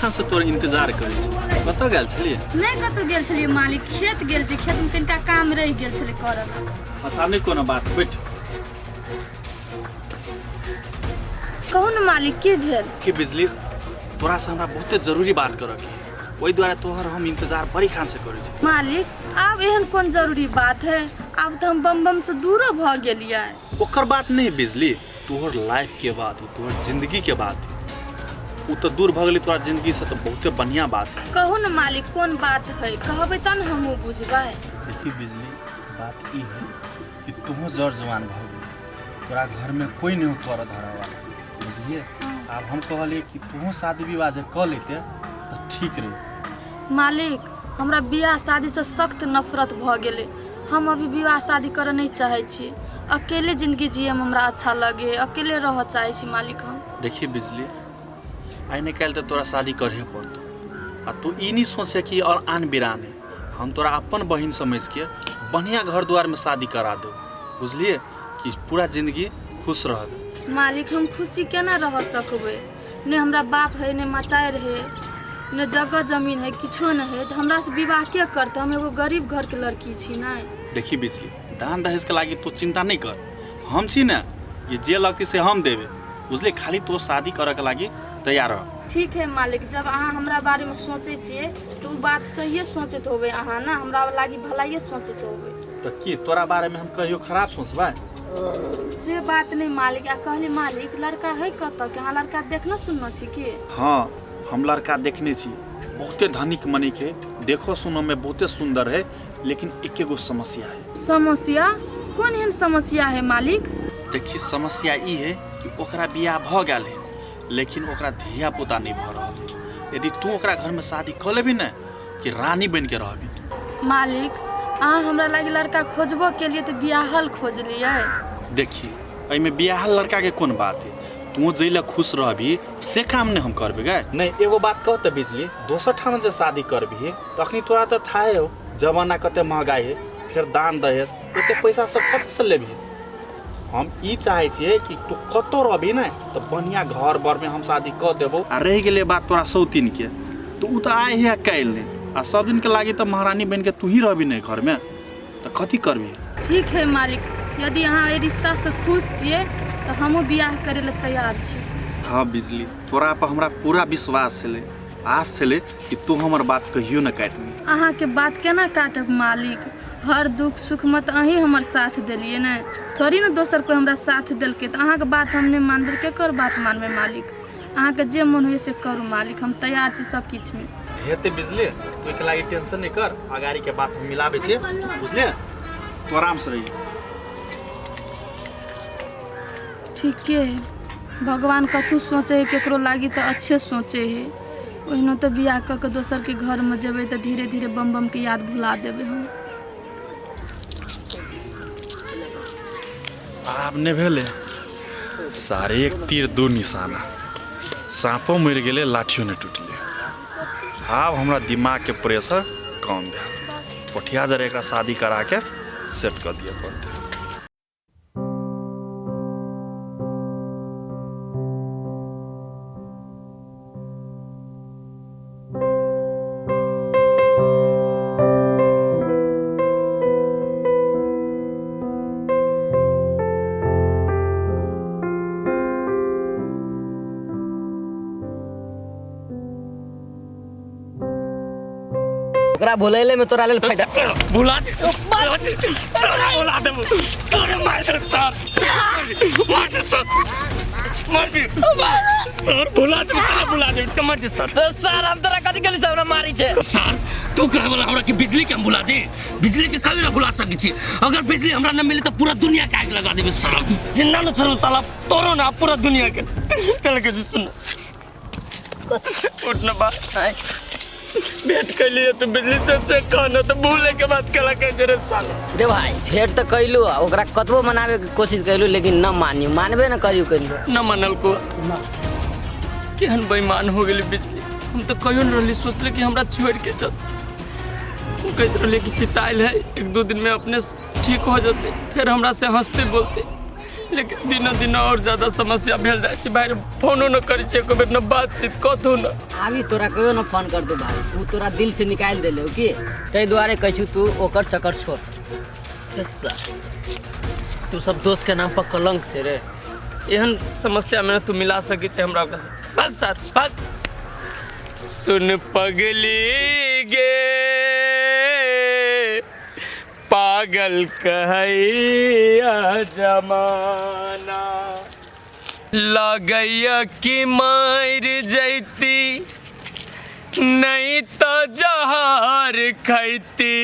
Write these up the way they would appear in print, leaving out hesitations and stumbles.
खान से तोर इंतजार करै छी। कतऽ गेल छलियै? नहि कतौ गेल छलियै मालिक, खेत गेल छी, खेत में तनिका काम रहि गेल छलै करल। अच्छा नहि कोनो बात, बैठ। कहू ने मालिक, की भेल? कि बिजली, तोरा से हमरा बहुते जरूरी बात करऽ के, ओहि दुआरे तोहर हम इंतजार बड़ी खान से करै छी। मालिक, आब एहन कोन जरूरी बात है? आब तऽ हम बम बम से दूरो भऽ गेलियै। ओकर बात नहीं बिजली, तोहर लाइफ के बात हो, तोहर जिंदगी के बात हो। उ तऽ दूर भऽ गेली तोरा जिंदगी से तऽ बहुते बढ़िया बात है। कहू ने मालिक, कोन बात है? कहबै तब ने हमहूँ बुझबै। देखी बिजली, बात ई है कि तुहू जर जवान भऽ गेली, तोरा घर में कोई नहीं हो तोरा धरा वाला, बुझलिए? आब हम कहलिए कि तुहू शादी विवाह जे कऽ लेते तऽ ठीक रहे। मालिक, हमरा बियाह शादीसँ सख्त नफरत भऽ गेलै। हम अभी विवाह शादी करऽ नहि चाहै छी। अकेले जिंदगी जियैमे हमरा अच्छा लगे है, अकेले रहऽ चाहै छी मालिक हम। देखी बिजली, आइ नहि काल्हि तऽ तोरा शादी करहे पड़तौ, आ तू ई नहि सोचे कि और आन बिरान है। हम तोरा अपन बहिन समझिके बढ़िया घर दुआरमे शादी करा देब, बुझलिए? कि पूरा जिंदगी खुश रहबै। मालिक, हम खुशी केना रह सकबै? नहि हमरा बाप है, नहि मातारि है, नहि जगह जमीन है, किछो नहि है, तऽ हमरासँ विवाह के करतै? हम एगो गरीब घरके लड़की छी ने। देखी बिजली, दान दहेजके लागि तू चिंता नहीं कर, हम छी ने, ये जे लगती से हम देबे, बुझले? खाली तो शादी करे के लागि तैयार रह। ठीक है मालिक, जब अहाँ हमरा बारेमे सोचै छियै तऽ ओ बात सहिए सोचैत होबै अहाँ ने, हमरा लागि भलाइए सोचैत होबै। तऽ की तोरा बारेमे हम कहियो खराब सोचबै? से बात नहीं मालिक। आ कहली मालिक, लड़का है कतऽ के? अहाँ लड़का देखने सुनने छी की? हाँ, हम लड़का देखने छी, बहुते धनिक मनिक है, देखो सुनो में बहुते सुंदर है, लेकिन एके गो समस्या है। समस्या? कोन एहन समस्या है मालिक? देखिए, समस्या ई है कि ओकरा बियाह भऽ गेल है, लेकिन ओकरा धिया पुता नहीं भऽ रहल है। यदि तू ओकरा घर में शादी कऽ लेबी ने, कि रानी बन के रहबी तू। मालिक, अहाँ हमरा लागि लड़का खोजबो केलिए तऽ बियाहल खोजलियै। देखी, एहिमे बियाहल लड़का के कोन बात है? तू जै लए खुश रहबी से काम ने हम करबे गए। नहीं, एगो बात कह तऽ बिजली, दोसर ठाम जे शादी करबी तखनी तोरा तऽ थाहे हो जमाना कते महगाई है, फेर दान दहेज एते पैसा सब कतऽ से लेबही? हम ई चाहै छियै कि तू कतौ रहबी ने तऽ बढ़िया घर बर में हम शादी कऽ देबो। आ रहि गेलै बात तोरा सौतीन के, तऽ उ तऽ आइ है काल्हि नहि, आ सब दिन के लागी तऽ महारानी बनि के तू ही रहबी ने घर में, तऽ कथी करबी? ठीक है मालिक, यदि अहाँ एहि रिश्तासँ खुश छियै तऽ हमहूँ बियाह करै लए तैयार छी। हाँ बिजली, तोरा पर हमरा पूरा विश्वास छलै, आस छलै कि तू हमर बात कहियो ने काटबी। अहाँके बात केना काटब मालिक? हर दुख सुखमे तऽ अहीं हमर साथ देलियै ने, थोड़ी ने दोसर कोइ हमरा साथ देलकै। तऽ अहाँके बात हम नहि मानबै तऽ केकर बात मानबै मालिक? अहाँके जे मोन होइए से करू मालिक, हम तैयार छी सब किछुमे। हेतै बिजली, तू एहिके लागि टेंशन नहि कर, अगाड़ीके बात हम मिलाबै छियै, बुझलियै? तू आरामसँ रही। ठीके है, भगवान कथू सोचै है केकरो लागि तऽ अच्छे सोचै है। ओहिनो तऽ बियाह कऽ के दोसरके घरमे जेबै तऽ धीरे धीरे बम बमके याद भुला देबै हम। आब नहि भेलै, सारे एक तीर दू निशाना, साँपो मरि गेलै, लाठियो नहि टूटलै। आब हमरा दिमागके प्रेशर कम भेल। पोठिया जरे एकरा शादी करा के सेट कऽ दिअ पड़तै। ओकरा भुलैले में तोरा लेल फायदा। भुला दे, तोरा भुला देबो, तोरे मार दे सर, मार दे सर, मार दे सर, भुला दे, तोरा भुला दे, इसका मार दे सर। तो सर, हम तोरा कथी कहली से हमरा मारी छे? सर, तू कहे वाला हमरा के बिजली के हम भुला दे? बिजली के कभी ना भुला सकै छी। अगर बिजली हमरा न मिले तो पूरा दुनिया के आग लगा देबे सर। जिन्ना न छोड़ू साला तोरो ना पूरा दुनिया के। कल के सुन उठ न बा, भेंट कैलिए तो बिजली से से कहना तो भूले के बाद कला कह रे साला। दे भाई, भेंट तो कैलू, ओकरा कतबो मनावे के कोशिश कैलू लेकिन न मानियो, मानबे न करियो कैलू। न मानल को केहन बेईमान हो गेली बिजली। हम तो कहियो न रहली सोचले कि हमरा छोड़ के चल। हम कहते रहली कि पिताइल है, एक दो दिन में अपने ठीक हो जाते, फिर हमरा से हंसते बोलते। लेकिन दिनो दिन और ज्यादा समस्या भेल जाइ छै भाई। फोनो न करै छै एको बेर, न बातचीत कतहु न। अभी तोरा कहियो न फोन कर दू भाई, तू तोरा दिल से निकालि देले हो की, ताहि दुआरे कहै छु तू ओकर चक्कर छोड़। तू सब दोस्त के नाम पर कलंक छै रे, एहन समस्या में तू मिला सकै छै हमरा ओकरा से। भाग सर भाग। सुन पगली गे पागल कहैया जमाना, लगैया कि मार जैती नहीं तो जहर खैती,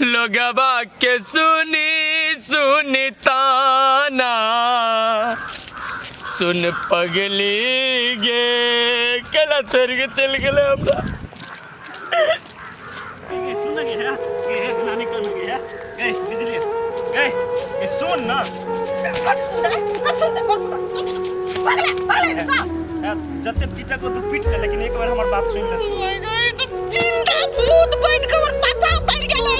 लोगवा के सुनी सुनी ताना, सुन पगली गे केला छोड़ के चल गेलै हमरा। सुन गे गे नानी कर गे गे बिजली गे गे सुन ना जते पीटा को तू पीट ले, लेकिन एक बार हमर बात सुन ले। जिंदा भूत बन के हमर पाछा उतर गेलै,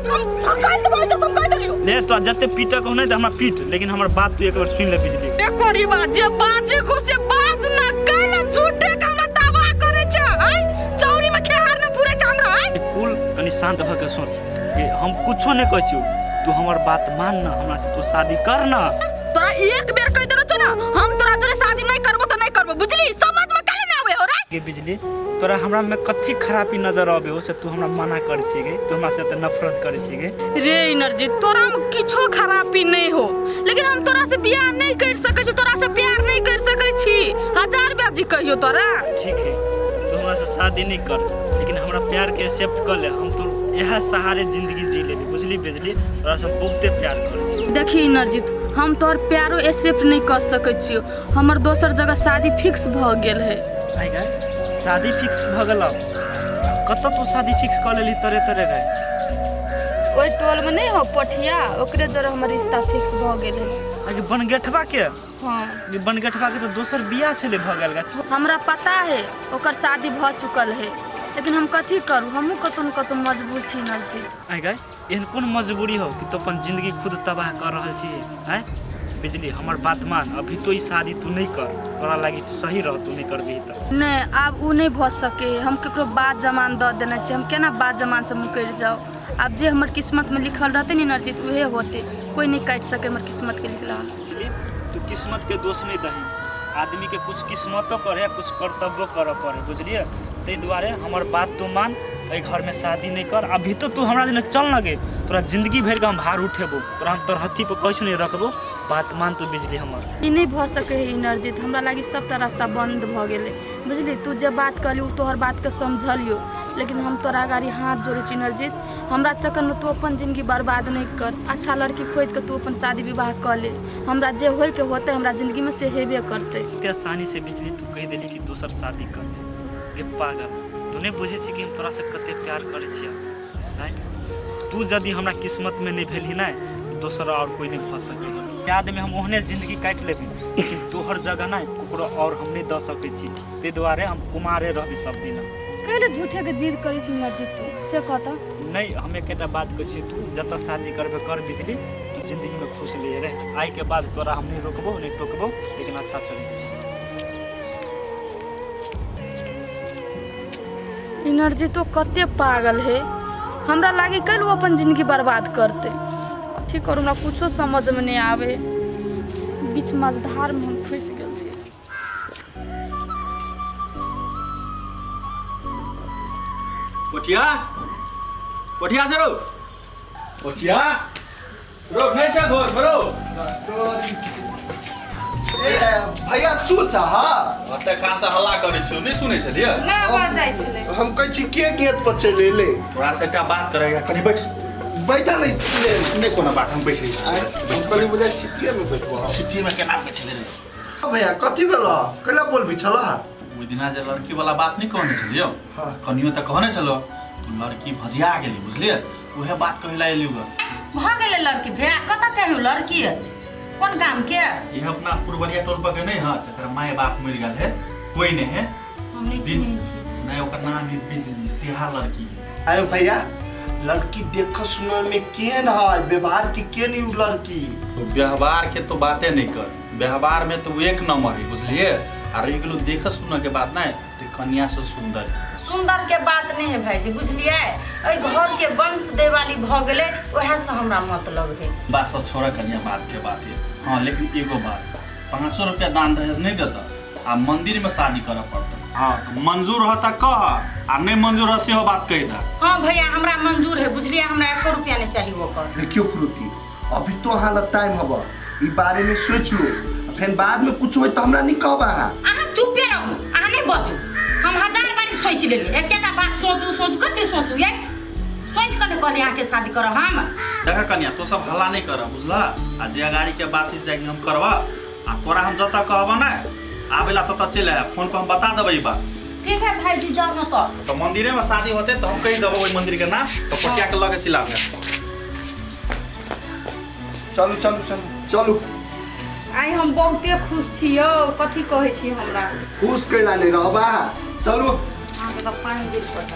हम थकान दबाई तो हम कह देलियो। ले तो जते पीटा को नहीं त हमरा पीट, लेकिन हमर बात तू एक बार सुन ले बिजली। एकोरी बात जे बाजे को से बाज ना कैला झूठे के हमरा दावा करे छै, आय चौरी में खेहार में पूरे छै हमरा। आय कुल कनी शांत भ के सोच कि हम कुछो नहीं कहै छियौ, तू हमर बात मान ना, हमरा से तू शादी कर ना। तोरा एक बेर कह देलो छौ ना, हम तोरा जोरे शादी नहीं करबो त नहीं करबो, बुझली? समझ में काहे ना आवे हो रे? गे बिजली तोरा हमरा में कथी खराबी नजर आबे हो से तू हमरा मना करै छी गे, तू हमरा से त नफरत करै छी गे। रे एनर्जी तोरा में किछो खराबी नहीं हो, लेकिन हम तोरा से बियाह नहीं कर सकै छी, तोरा से प्यार नहीं कर सकै छी, हजार बार जी कहियो तोरा। ठीक है तू हमरा से शादी नहीं कर, लेकिन हमरा प्यार के एक्सेप्ट कर ले, हम तो यह सहारे जिंदगी जी लेबी, बुझली बिजली? तोरा से हम बहुते प्यार करै छी। देखी एनर्जी हम तोहर प्यारो एक्सेप्ट नहीं कर सकै छियो, हमर दोसर जगह शादी फिक्स भ गेल है। आइ गे शादी फिक्स भ गेल, कतऽ तू शादी फिक्स कर लेली तरे तरे गे? ओहि टोल में नहीं हो पठिया, ओकरे जरे हमर रिश्ता फिक्स भ गेल है। आगे बनगेठवा के? हाँ बनगेठवा के तो दोसर बियाह छले भ गेल गे। हमरा पता है ओकर शादी भ चुकल है, लेकिन हम कथी करू, हमहूँ कतौ न कतौ मजबूर छी एनर्जी। आइ गे एहन कोन मजबूरी हो कि तू अपन जिंदगी खुद तबाह कर रहल छी? आँय बिजली हमर बात मान, अभी तो ई शादी तू नहीं कर, तोरा लागी सही रह तू नहीं करबही त। नहीं आब उ नहीं भ सके, हम केकरो बात जमान दऽ देने छी, हम केना बात जमान से मुकरि जाउ? आब जे हमर किस्मत में लिखल रहतै ने एनर्जी उहे होतै, कोई नहीं काटि सके हमर किस्मत के लिखला। तू किस्मत के दोष नहीं दही, आदमी के कुछ किस्मतो करे कुछ कर्तव्यो करऽ पड़े, बुझलिए? ताहि दुआरे हमर बात तू मान, एहि घर में शादी नहीं कर। अभी तो तू हमरा जेना चल न गे, तोरा जिंदगी भरि के हम भार उठेबो, तोरा हम तरहत्थी पर कछु नहीं रखबो, बात मान तू बिजली हमर। ई नहीं भ सके है एनर्जी, हमरा लागी सबटा रास्ता बंद भ गेलै, बुझली? तू जे बात कहली उ तोहर बात के समझलियो, लेकिन हम तोरा गाड़ी हाथ जोड़ै छी एनर्जी, हमरा चक्कर में तू अपन जिंदगी बर्बाद नहीं कर, अच्छा लड़की खोज के तू अपन शादी विवाह कर ले, हमरा जे होय के होतै हमरा जिंदगी में से हेबे करतै। इतने आसानी से बिजली तू कहि देली कि दोसर शादी कर ले गे पागल, तू नहीं बुझै छी कि हम तोरा से कते प्यार करै छियै? तू यदि हमरा किस्मत में नहीं भेलही ने दोसर और कोई नहीं भऽ सकै है, याद में हम ओहने जिंदगी काटि लेबै, लेकिन तोहर जगह नहीं ककरो और हम नहीं दऽ सकै छी, ताहि दुआरे हम कुमारे रहबै सब दिन। कैले झूठे के जिद करै छी एनर्जी तू से कहता? नहीं हम एकेटा बात कहै छी, तू जतऽ शादी करबे कर बिजली, तू जिंदगी में खुश ले रह, आइ के बाद तोरा हम नहीं रोकबो नहीं टोकबो, लेकिन अच्छा से रह। एनर्जी तो कते पागल है, हमरा लागे कल वो अपन जिंदगी बर्बाद करते, अथी करू हमरा कुछो समझ में नहीं आवे, बीच मझधार में हम फंसि गेल छी। पोठिया पोठिया से रो पोठिया रो नहीं छै घर में रो। भैया तू चाह ओते कहाँ से हल्ला करै छियौ, नहीं सुनै छलियै? ना आवाज जाइ छलै। हम कहै छी के गेट पर चलि एलै? तोरा से एकटा बात करैया, कनी बैठ। बैठा नहीं नहीं कोनो बात, हम बैठै छी। हम कहली बुझाइ छिटिए में बैठबो। छिटिए में केना बैठले रे? भैया कथी भेल? कैला बोलबी छलह? ओहि दिना जे लड़की वाला बात नहीं कहने छलियौ? हां। कनियो त कहने छलो तू लड़की भजिया गेली, बुझलियै? उहे बात कहै ला एलियौ ग। भ गेलै लड़की भैया, कतऽ के लड़की है, कोन गाम के? ये अपना पुरबरिया टोल पर के नहीं है, जकर my बाप मरि गेल है, कोई नहीं है। हम नहीं चिन्है छी। नहीं ओकर नाम है बिजली, सिहा लड़की है। आयो भैया लड़की देख सुनल में केहन है, व्यवहार के केहन है उ लड़की? तो व्यवहार के तो बाते नहीं कर, व्यवहार में तो वो एक नंबर है, बुझलिए। आ रही गेलो देख सुन के बात नहीं तो कन्या से सुंदर है। सुंदर के बात नहीं है भाईजी, बुझलिए। एहि घर के वंश देवाली भऽ गेलै, उएह से हमरा मतलब है। बात सब छोड़ा कन्या, बात के बात है। हाँ लेकिन एगो बात, 500 रुपया दान दहेज नहीं देता आ मंदिर में शादी करऽ पड़ता। हाँ तो मंजूर हो तऽ कह, आ नहीं मंजूर हो सेहो बात कहि दे। हाँ भैया हमरा मंजूर है, बुझलिए। हमरा एको रुपया नहीं चाहिए ओकर। देखियो कृति, अभी तो अहाँ लग टाइम हब, ई बारे में सोच लो, फेर बाद में कुछ होय तो हमरा नहीं कहब अहाँ। अहाँ चुपे रहू, अहाँ नहीं बजू। हम हजार बारी सोचि लेलियै, एकेटा बात सोचू सोचू, कथी सोचू ये? सोचि कऽ ने कहलियै अहाँके शादी करब हम। देखा कन्या, तो सब हल्ला नहीं करब, बुझला। आ जे अगाड़ी के बात है से हम करबा, आ तोरा हम जतऽ कहबऽ ने आबेला ततऽ चलि आयब, फोन पर हम बता देबै ई बात। ठीक है भाईजी, जाउ ने तऽ। तो मंदिरे में शादी होते तो हम कहि देबो ओहि मंदिर के नाम, तो पटिया के लगे चलि आबे। चलू चलू चलू चलू। आइ हम बहुते खुश छी यौ, कथी कहै छी हमरा। खुश कैला नहीं रहबा, चलू। अहाँके तऽ पानि गिर पड़ल।